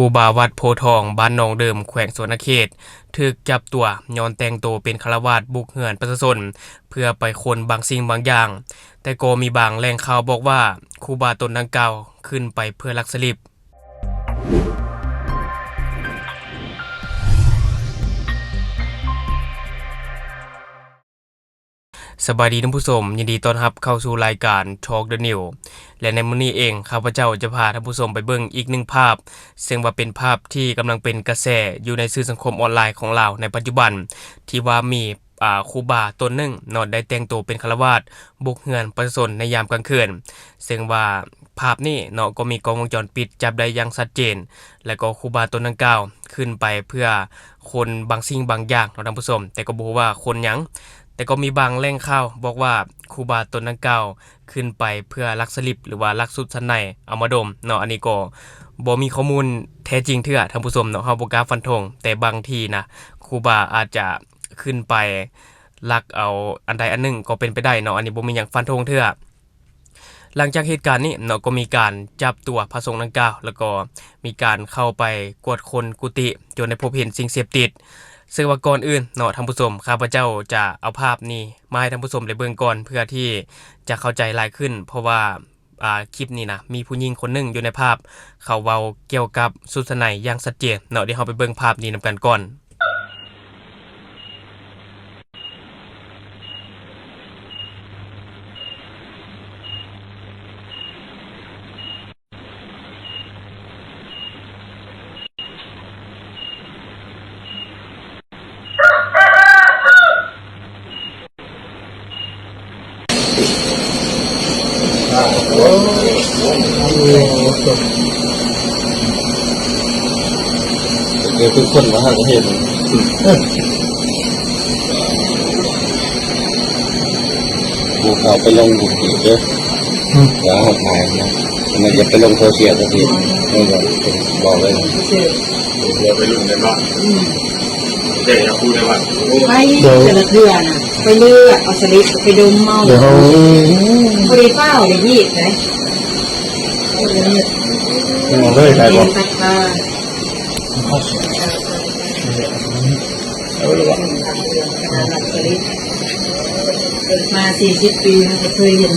ຄູບາວັດໂພທອງ ບ້ານໜອງເດີມ ແຂວງສະຫວັນນະເຂດ ຖືກຈັບຕົວຍ້ອນແຕ່ງໂຕເປັນຄາລະວາດບຸກເຮືອນປະຊາຊົນ ເພື່ອໄປຄົ້ນບາງສິ່ງບາງຢ່າງ, ແຕ່ກໍມີບາງແຫຼ່ງຂ່າວບອກວ່າ ຄູບາຕົນດັ່ງກ່າວຂຶ້ນໄປເພື່ອລັກສະລິບ. ສະບາຍດີທ່ານຜູ້ຊົມ, ຍິນດີຕ້ອນຮັບເຂົ້າສູ່ລາຍການ Talk the News ແລະ ໃນມື້ນີ້ເອງ ຂ້າພະເຈົ້າຈະພາທ່ານຜູ້ຊົມໄປເບິ່ງອີກໜຶ່ງພາບ, ເຊິ່ງວ່າເປັນພາບທີ່ກຳລັງເປັນກະແສຢູ່ໃນສື່ສັງຄົມອອນລາຍຂອງລາວໃນປັດຈຸບັນ, ທີ່ວ່າມີ ອາ ຄູບາຕົນໜຶ່ງເນາະ ໄດ້ແຕ່ງໂຕເປັນຄາລະວາດ ບຸກເຮືອນປະຊາຊົນໃນຍາມກາງຄືນ, ເຊິ່ງວ່າພາບນີ້ເນາະ ກໍມີກ້ອງວົງຈອນປິດຈັບໄດ້ຢ່າງຊັດເຈນ, ແລະ ກໍຄູບາຕົນດັ່ງກ່າວຂຶ້ນໄປເພື່ອ ຄົນບາງສິ່ງບາງຢ່າງເນາະທ່ານຜູ້ຊົມ, ແຕ່ກໍບໍ່ຮູ້ວ່າຄົນຫຍັງ, ແຕ່ກໍມີບາງແຫຼ່ງຂ່າວບອກວ່າ ຄູບາຕົນດັ່ງກ່າວຂຶ້ນໄປເພື່ອລັກສະລິບ ຫຼືວ່າລັກຊຸດຊັ້ນໃນເອົາມາດົມເນາະ. ອັນນີ້ກໍບໍ່ມີຂໍ້ມູນແທ້ຈິງເທື່ອທ່ານຜູ້ຊົມເນາະ, ເຮົາບໍ່ກ້າຟັນທົງ, ແຕ່ບາງທີນະ ຄູບາອາດຈະຂຶ້ນໄປລັກເອົາອັນໃດອັນໜຶ່ງກໍເປັນໄປໄດ້ເນາະ, ອັນນີ້ບໍ່ມີຫຍັງຟັນທົງເທື່ອ. ຫຼັງຈາກເຫດການນີ້ເນາະ ກໍມີການຈັບຕົວພະສົງດັ່ງກ່າວ ແລ້ວກໍມີການເຂົ້າໄປກວດຄົ້ນກຸຕິ ຈົນໄດ້ພົບເຫັນສິ່ງເສບຕິດ. ເຊິ່ງວ່າກ່ອນອື່ນເນາະທ່ານຜູ້ຊົມ, ຂ້າພະເຈົ້າຈະເອົາພາບນີ້ມາໃຫ້ທ່ານຜູ້ຊົມໄດ້ເບິ່ງກ່ອນ ເພື່ອທີ່ຈະເຂົ້າໃຈຫຼາຍຂຶ້ນ, ເພາະວ່າ ອາ ຄລິບນີ້ນະ ມີຜູ້ຍິງຄົນໜຶ່ງຢູ່ໃນພາບ ເຂົາເວົ້າກ່ຽວກັບຊຸດຊັ້ນໃນຢ່າງຊັດເຈນເນາະ. ດຽວເຮົາໄປເບິ່ງພາບນີ້ນຳກັນກ່ອນ. ດຽວທຸກຄົນມາຫາກະເຫັນ ບໍ່ເອົາໄປລົງຢູທູບເດີ ອືມ ວ່າເຮົາຖ່າຍນະ ມັນຈະໄປລົງໂຊຊຽວ ກໍຄື ເອີ ບອກເລີຍ ເພື່ອໄປລຸ້ນໄດ້ເນາະ ອືມ ແຕ່ຢ່າຄູດໄດ້ວ່າ ໄປແຕ່ລະເທື່ອນະ ໄປເລືອກເອົາສະລິບໄປດົມເອົາ ດຽວເຮົາ ບໍ່ໄດ້ຟ້າວໄດ້ຮີດເດ້ ເອົາເລີຍ ໄດ້ບໍ່? ເອົາລະວະ ເກີດມາສີ່ສິບປີ ເຮົາບໍ່ເຄີຍເຫັນ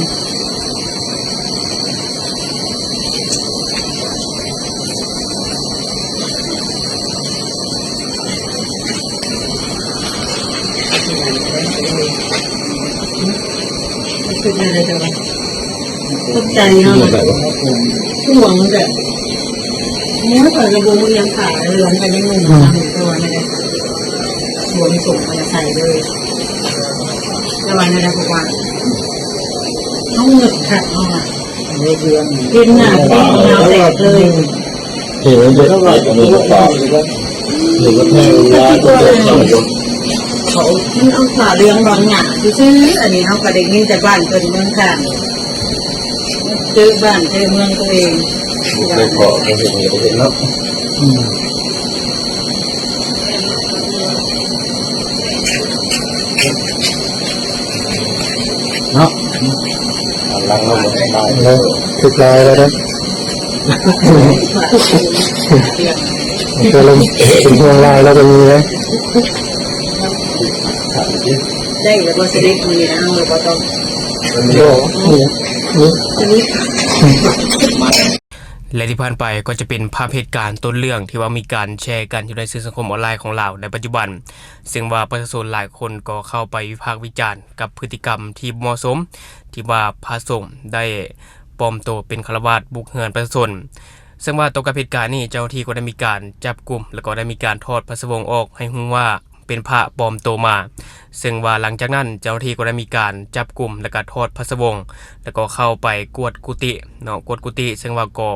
ເປັນແນວໃດແຕ່ວ່າ ຕົກໃຈເນາະ ຫ່ວງແບບ ແນວຂ້ອຍກໍບໍ່ຮູ້ຫຍັງຂາຍ ເຫຼືອມັນກໍຍັງງງນຳ ແຕ່ວ່າແນວໃດ ສວມສົງມາໃສ່ເລີຍ ແຕ່ວ່າແນວໃດ ເພາະວ່າ ເຮົາເງິກຄັກເນາະ ເຫັນໜ້າເປັນໜ້າແຕກເລີຍ ເຫັນເດັກນ້ອຍກໍມີກະປາ ເຫັນວ່າແພງວ່າເດັກນ້ອຍຢູ່ ເຂົາ ມັນເອົາຜ້າເຫຼືອງບາງຫຍ້າຊື່ໆ ອັນນີ້ເຮົາກໍໄດ້ຍິນແຕ່ບ້ານເພິ່ນເມືອງຂ້າງ ເຈີບ້ານເຈີເມືອງຕົວເອງ ບໍ່ເຄີຍພໍ້ ບໍ່ເຫັນ ບໍ່ເຫັນເນາະ ອືມ ເນາະ ຫຼັງລົງມາ ເອີ ຄືກາຍແລ້ວເດ້ ເປັນຫ່ວງຫຼາຍແລ້ວກໍມີເດ້ ໄດ້ແລ້ວບໍ່ ສະເດັດ ມື້ນີ້ນະ ເຮົາບໍ່ຕ້ອງ ບໍ່ ນີ້ ນີ້ ແລະທີ່ຜ່ານໄປກໍຈະເປັນພາບເຫດການຕົ້ນເລື່ອງທີ່ວ່າມີການແຊກັນຢູ່ໃນສື່ສັງຄົມອອນລາຍຂອງລາວໃນປັດຈຸບັນ, ເຊິ່ງວ່າປະຊາຊົນຫຼາຍຄົນກໍເຂົ້າໄປວິພາກວິຈານກັບພຶດຕິກຳທີ່ບໍ່ເໝາະສົມ ທີ່ວ່າພະສົງໄດ້ປອມໂຕເປັນຄາລະວາດບຸກເຮືອນປະຊາຊົນ. ເຊິ່ງວ່າຕໍ່ກັບເຫດການນີ້ ເຈົ້າໜ້າທີ່ກໍໄດ້ມີການຈັບກຸມ ແລະກໍໄດ້ມີການຖອດພະສະບົງອອກໃຫ້ຮູ້ວ່າ ເປັນພະປອມໂຕມາ, ເຊິ່ງວ່າຫຼັງຈາກນັ້ນເຈົ້າໜ້າທີ່ກໍໄດ້ມີການຈັບກຸມ ແລະກະຖອດພະສະບົງ ແລະກໍເຂົ້າໄປກວດກຸຕິເນາະ, ກວດກຸຕິ ເຊິ່ງວ່າກໍ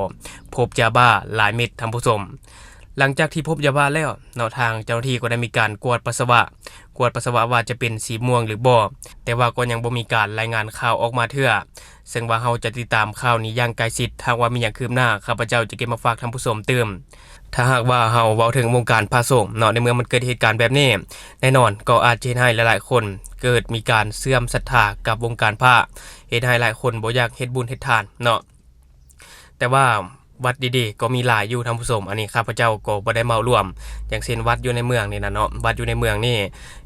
ພົບຢາບ້າຫຼາຍເມັດທ່ານຜູ້ຊົມ. ຫຼັງຈາກທີ່ພົບຢາບ້າແລ້ວເນາະ, ທາງເຈົ້າໜ້າທີ່ກໍໄດ້ມີການກວດປັດສະວະ, ກວດປັດສະວະວ່າຈະເປັນສີມ່ວງຫຼືບໍ່, ແຕ່ວ່າກໍຍັງບໍ່ມີການລາຍງານຂ່າວອອກມາເທື່ອ. ເຊິ່ງວ່າເຮົາຈະຕິດຕາມຂ່າວນີ້ຢ່າງໃກ້ຊິດ, ຖ້າຫາກວ່າມີຫຍັງຄືບໜ້າ, ຂ້າພະເຈົ້າຈະເກັບມາຝາກທ່ານຜູ້ຊົມຕື່ມ. ຖ້າຫາກວ່າເຮົາເວົ້າເຖິງວົງການພະສົງເນາະ, ໃນເມື່ອມັນເກີດເຫດການແບບນີ້, ແນ່ນອນກໍອາດຈະເຮັດໃຫ້ຫຼາຍໆຄົນເກີດມີການເສື່ອມສັດທາກັບວົງການພະ, ເຮັດໃຫ້ຫຼາຍຄົນບໍ່ຢາກເຮັດບຸນເຮັດທານເນາະ. ແຕ່ວ່າ ວັດດີໆກໍມີຫຼາຍຢູ່ທ່ານຜູ້ຊົມ. ອັນນີ້ຂ້າພະເຈົ້າກໍບໍ່ໄດ້ເໝົາລວມ ຢ່າງເຊັ່ນວັດຢູ່ໃນເມືອງນີ້ນະເນາະ, ວັດຢູ່ໃນເມືອງນີ້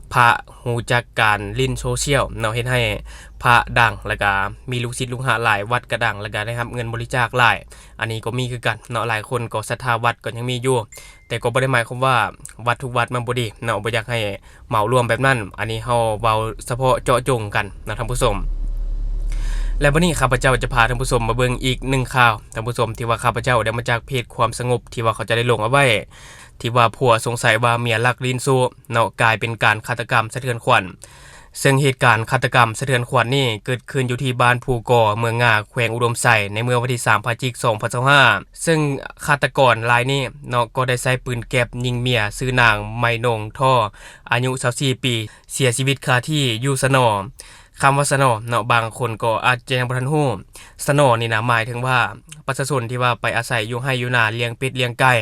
ພະຮູ້ຈັກການຫຼິ້ນໂຊຊຽວເນາະ, ເຮັດໃຫ້ພະດັງ ແລ້ວກະມີລູກສິດລູກຫາຫຼາຍ, ວັດກະດັງ ແລ້ວກະໄດ້ຮັບເງິນບໍລິຈາກຫຼາຍ. ອັນນີ້ກໍມີຄືກັນເນາະ, ຫຼາຍຄົນກໍສັດທາວັດກໍຍັງມີຢູ່. ແຕ່ກໍບໍ່ໄດ້ໝາຍຄວາມວ່າວັດທຸກວັດມັນບໍ່ດີເນາະ, ບໍ່ຢາກໃຫ້ເໝົາລວມແບບນັ້ນ. ອັນນີ້ເຮົາເວົ້າສະເພາະເຈາະຈົງກັນເນາະທ່ານຜູ້ຊົມ. ແລະ ບັດນີ້ຂ້າພະເຈົ້າຈະພາທ່ານຜູ້ຊົມມາເບິ່ງອີກໜຶ່ງຂ່າວ ທ່ານຜູ້ຊົມ, ທີ່ວ່າຂ້າພະເຈົ້າໄດ້ມາຈາກເພຈຄວາມສະຫງົບ ທີ່ວ່າເຂົາເຈົ້າໄດ້ລົງເອົາໄວ້ ທີ່ວ່າຜົວສົງໄສວ່າເມຍລັກຫຼິ້ນຊູ້ເນາະ, ກາຍເປັນການຄາດຕະກຳສະເທືອນຂວັນ. ເຊິ່ງເຫດການຄາດຕະກຳສະເທືອນຂວັນນີ້ ເກີດຂຶ້ນຢູ່ທີ່ບ້ານພູກໍ ເມືອງງາ ແຂວງອຸດົມໄຊ ໃນເມື່ອວັນທີສາມ ພະຈິກ ສອງພັນຊາວຫ້າ ເຊິ່ງຄາດຕະກອນລາຍນີ້ເນາະ ກໍໄດ້ໃຊ້ປືນແກັບຍິງເມຍ ຊື່ນາງໄມນົງທໍ່ ອາຍຸຊາວສີ່ປີ ເສຍຊີວິດຄາທີ່ຢູ່ສະໜໍ. ຄຳວ່າສະໜໍເນາະ ບາງຄົນກໍອາດຈະຍັງບໍ່ທັນຮູ້, ສະໜໍນີ້ນະ ໝາຍເຖິງວ່າປະຊາຊົນທີ່ວ່າໄປອາໄສຢູ່ໄຮ່ຢູ່ນາ ລ້ຽງເປັດລ້ຽງໄກ່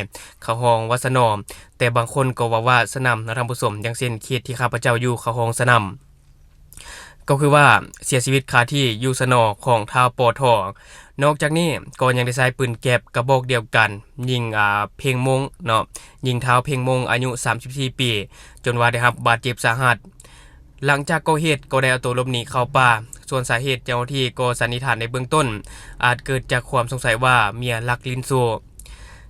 ເຂົາຮ້ອງວ່າສະໜໍ, ແຕ່ບາງຄົນກໍເວົ້າວ່າສະໜຳເນາະທ່ານຜູ້ຊົມ. ຢ່າງເຊັ່ນເຂດທີ່ຂ້າພະເຈົ້າຢູ່ ເຂົາຮ້ອງສະໜຳ. ກໍຄືວ່າເສຍຊີວິດຄາທີ່ຢູ່ສະໜໍຂອງທ້າວ ປອ ທໍ. ນອກຈາກນີ້ກໍຍັງໄດ້ໃຊ້ປືນແກັບກະບອກດຽວກັນ ຍິງ ອາ ເພັງມົ້ງເນາະ, ຍິງທ້າວ ເພັງມົ້ງ ອາຍຸສາມສິບສີ່ປີ ຈົນວ່າໄດ້ຮັບບາດເຈັບສາຫັດ. ຫຼັງຈາກກໍ່ເຫດກໍໄດ້ເອົາໂຕຫຼົບໜີເຂົ້າປ່າ. ສ່ວນສາເຫດເຈົ້າໜ້າທີ່ກໍສັນນິຖານໃນເບື້ອງຕົ້ນ ອາດເກີດຈາກຄວາມສົງໄສວ່າເມຍລັກຫຼິ້ນຊູ້.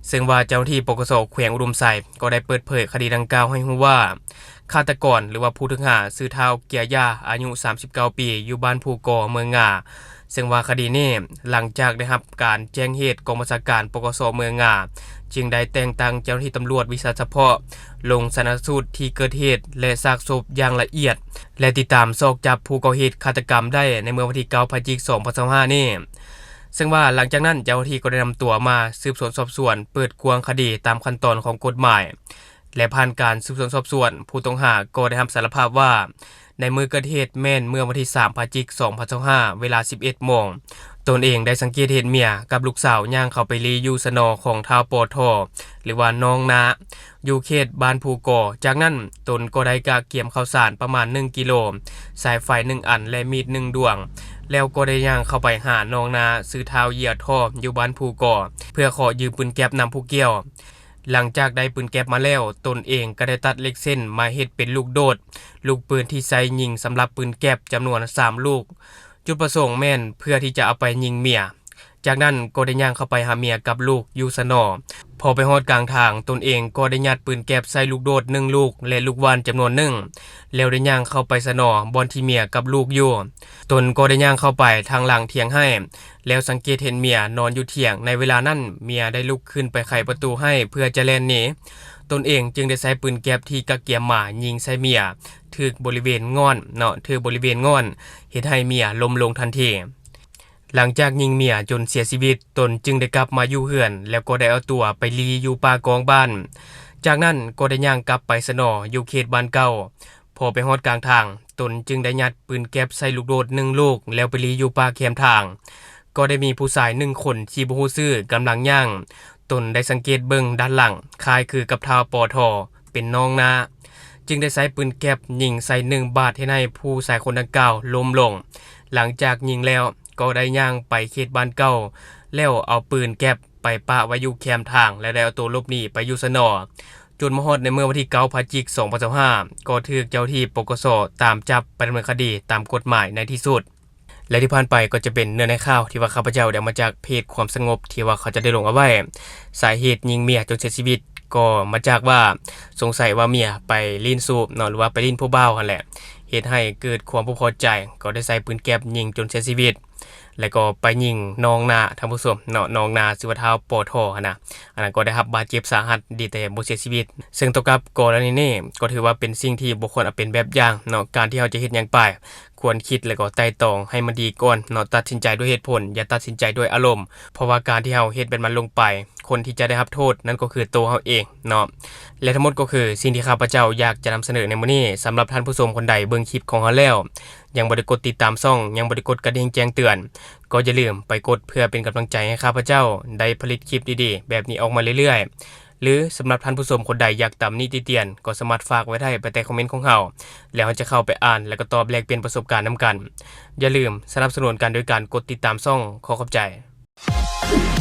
ເຊິ່ງວ່າເຈົ້າໜ້າທີ່ ປກສ ແຂວງອຸດົມໄຊ ກໍໄດ້ເປີດເຜີຍຄະດີດັ່ງກ່າວໃຫ້ຮູ້ວ່າ ຄາດຕະກອນ ຫຼືວ່າຜູ້ຖືກຫາ ຊື່ທ້າວ ເກຍຢາ ອາຍຸສາມສິບເກົ້າປີ ຢູ່ບ້ານພູກໍ ເມືອງງາ. ເຊິ່ງວ່າຄະດີນີ້ ຫຼັງຈາກໄດ້ຮັບການແຈ້ງເຫດ, ກອງບັນຊາການ ປກສ ເມືອງງາ ຈຶ່ງໄດ້ແຕ່ງຕັ້ງເຈົ້າໜ້າທີ່ຕຳຫຼວດວິຊາສະເພາະ ລົງຊະນະສູດທີ່ເກີດເຫດ ແລະ ຊາກສົບຢ່າງລະອຽດ ແລະ ຕິດຕາມຊອກຈັບຜູ້ກໍ່ເຫດຄາດຕະກຳໄດ້ໃນເມື່ອວັນທີເກົ້າ ພະຈິກ ສອງພັນຊາວຫ້ານີ້. ເຊິ່ງວ່າຫຼັງຈາກນັ້ນ ເຈົ້າໜ້າທີ່ກໍໄດ້ນຳຕົວມາສືບສວນສອບສວນ ເປີດກວ້າງຄະດີຕາມຂັ້ນຕອນຂອງກົດໝາຍ ແລະ ຜ່ານການສືບສວນສອບສວນ, ຜູ້ຕ້ອງຫາກໍໄດ້ຮັບສາລະພາບວ່າ ໃນມື້ເກີດເຫດແມ່ນເມື່ອວັນທີສາມ ພະຈິກ ສອງພັນຊາວຫ້າ ເວລາສິບເອັດໂມງ, ຕົນເອງໄດ້ສັງເກດເຫັນເມຍກັບລູກສາວຍ່າງເຂົ້າໄປລີ້ຢູ່ສະໜໍຂອງທ້າວ ປອ ທໍ ຫຼືວ່າໜອງນາ ຢູ່ເຂດບ້ານພູກໍ. ຈາກນັ້ນຕົນກໍໄດ້ກະກຽມເຂົ້າສານປະມານໜຶ່ງກິໂລ, ສາຍໄຟໜຶ່ງອັນ ແລະ ມີດໜຶ່ງດ້ວງ, ແລ້ວກໍໄດ້ຍ່າງເຂົ້າໄປຫາໜອງນາ ຊື່ທ້າວ ເຢຍທໍ ຢູ່ບ້ານພູກໍ ເພື່ອຂໍຢືມປືນແກັບນຳຜູ້ກ່ຽວ. ຫຼັງຈາກໄດ້ປືນແກັບມາແລ້ວ, ຕົນເອງກໍໄດ້ຕັດເຫຼັກເສັ້ນມາເຮັດເປັນລູກໂດດ, ລູກປືນທີ່ໃຊ້ຍິງສຳລັບປືນແກັບຈຳນວນສາມລູກ, ຈຸດປະສົງແມ່ນເພື່ອທີ່ຈະເອົາໄປຍິງເມຍ. ຈາກນັ້ນກໍໄດ້ຍ່າງເຂົ້າໄປຫາເມຍກັບລູກຢູ່ສະໜໍ. ພໍໄປຮອດກາງທາງ, ຕົນເອງກໍໄດ້ຍັດປືນແກັບໃສ່ລູກໂດດໜຶ່ງລູກ ແລະ ລູກຫວ່ານຈຳນວນໜຶ່ງ, ແລ້ວໄດ້ຍ່າງເຂົ້າໄປສະໜໍບ່ອນທີ່ເມຍກັບລູກຢູ່. ຕົນກໍໄດ້ຍ່າງເຂົ້າໄປທາງຫຼັງຖຽງໄຮ່, ແລ້ວສັງເກດເຫັນເມຍນອນຢູ່ຖຽງ. ໃນເວລານັ້ນເມຍໄດ້ລຸກຂຶ້ນໄປໄຂປະຕູໄຮ່ເພື່ອຈະແລ່ນໜີ. ຕົນເອງຈຶ່ງໄດ້ໃຊ້ປືນແກັບທີ່ກະກຽມມາຍິງໃສ່ເມຍ, ຖືກບໍລິເວນງ່ອນເນາະ, ຖືກບໍລິເວນງ່ອນ, ເຮັດໃຫ້ເມຍລົ້ມລົງທັນທີ. ຫຼັງຈາກຍິງເມຍຈົນເສຍຊີວິດ, ຕົນຈຶ່ງໄດ້ກັບມາຢູ່ເຮືອນ ແລ້ວກໍໄດ້ເອົາຕົວໄປລີ້ຢູ່ປ່າກ້ອງບ້ານ. ຈາກນັ້ນກໍໄດ້ຍ່າງກັບໄປສະໜໍຢູ່ເຂດບ້ານເກົ່າ. ພໍໄປຮອດກາງທາງ, ຕົນຈຶ່ງໄດ້ຍັດປືນແກັບໃສ່ລູກໂດດໜຶ່ງລູກ ແລ້ວໄປລີ້ຢູ່ປ່າແຄມທາງ. ກໍໄດ້ມີຜູ້ຊາຍໜຶ່ງຄົນທີ່ບໍ່ຮູ້ຊື່ກຳລັງຍ່າງ. ຕົນໄດ້ສັງເກດເບິ່ງດ້ານຫຼັງ, ຄ້າຍຄືກັບທ້າວ ປອ ທໍ ເປັນໜອງນາ, ຈຶ່ງໄດ້ໃຊ້ປືນແກັບຍິງໃສ່ໜຶ່ງບາດ ເຮັດໃຫ້ຜູ້ຊາຍຄົນດັ່ງກ່າວລົ້ມລົງ. ຫຼັງຈາກຍິງແລ້ວ, ກໍໄດ້ຍ່າງໄປເຂດບ້ານເກົ່າ ແລ້ວເອົາປືນແກັບໄປປະໄວ້ຢູ່ແຄມທາງ ແລະ ໄດ້ເອົາໂຕຫຼົບໜີໄປຢູ່ສະໜໍ. ຈົນມາຮອດໃນເມື່ອວັນທີເກົ້າ ພະຈິກ ສອງພັນຊາວຫ້າ ກໍຖືກເຈົ້າທີ່ ປກສ ຕາມຈັບໄປດຳເນີນຄະດີຕາມກົດໝາຍໃນທີ່ສຸດ. ແລະ ທີ່ຜ່ານໄປກໍຈະເປັນເນື້ອໃນຂ່າວທີ່ວ່າຂ້າພະເຈົ້າໄດ້ເອົາມາຈາກເພຈຄວາມສະຫງົບ ທີ່ວ່າເຂົາເຈົ້າໄດ້ລົງເອົາໄວ້. ສາເຫດຍິງເມຍຈົນເສຍຊີວິດ ກໍມາຈາກວ່າສົງໄສວ່າເມຍໄປຫຼິ້ນຊູ້ເນາະ ຫຼືວ່າໄປຫຼິ້ນຜູ້ບ່າວຫັ້ນແຫຼະ, ເຮັດໃຫ້ເກີດຄວາມບໍ່ພໍໃຈ, ກໍໄດ້ໃຊ້ປືນແກັບຍິງຈົນເສຍຊີວິດ. ແລ້ວກໍໄປຍິງໜອງນາ ທ່ານຜູ້ຊົມເນາະ, ໜອງນາຊື່ວ່າທ້າວ ປອ ທໍ ຫັ້ນນະ, ອັນນັ້ນກໍໄດ້ຮັບບາດເຈັບສາຫັດ, ດີແຕ່ບໍ່ເສຍຊີວິດ. ເຊິ່ງຕໍ່ກັບກໍລະນີນີ້ ກໍຖືວ່າເປັນສິ່ງທີ່ບໍ່ຄວນເອົາເປັນແບບຢ່າງເນາະ, ການທີ່ເຮົາຈະເຮັດຫຍັງໄປ ຄວນຄິດແລ້ວກໍໄຕ່ຕອງໃຫ້ມັນດີກ່ອນເນາະ, ຕັດສິນໃຈດ້ວຍເຫດຜົນ, ຢ່າຕັດສິນໃຈດ້ວຍອາລົມ, ເພາະວ່າການທີ່ເຮົາເຮັດແບບນັ້ນລົງໄປ, ຄົນທີ່ຈະໄດ້ຮັບໂທດນັ້ນກໍຄືໂຕເຮົາເອງເນາະ. ແລະ ທັງໝົດກໍຄືສິ່ງທີ່ຂ້າພະເຈົ້າຢາກຈະນຳສະເໜີໃນມື້ນີ້. ສຳລັບທ່ານຜູ້ຊົມຄົນໃດເບິ່ງຄລິບຂອງເຮົາແລ້ວ ຍັງບໍ່ໄດ້ກົດຕິດຕາມຊ່ອງ, ຍັງບໍ່ໄດ້ກົດກະດິ່ງແຈ້ງເຕືອນ, ກໍຢ່າລືມໄປກົດເພື່ອເປັນກຳລັງໃຈໃຫ້ຂ້າພະເຈົ້າໄດ້ຜະລິດຄລິບດີໆແບບນີ້ອອກມາເລື້ອຍໆ. ຫຼື ສຳລັບທ່ານຜູ້ຊົມຄົນໃດຢາກຕຳໜິຕິຕຽນ ກໍສາມາດຝາກໄວ້ໄດ້ພາຍໃຕ້ຄອມເມັນຂອງເຮົາ, ແລ້ວເຮົາຈະເຂົ້າໄປອ່ານ ແລ້ວກໍຕອບແລກປ່ຽນປະສົບການນຳກັນ. ຢ່າລືມສະໜັບສະໜູນກັນໂດຍການກົດຕິດຕາມຊ່ອງ. ຂໍຂອບໃຈ.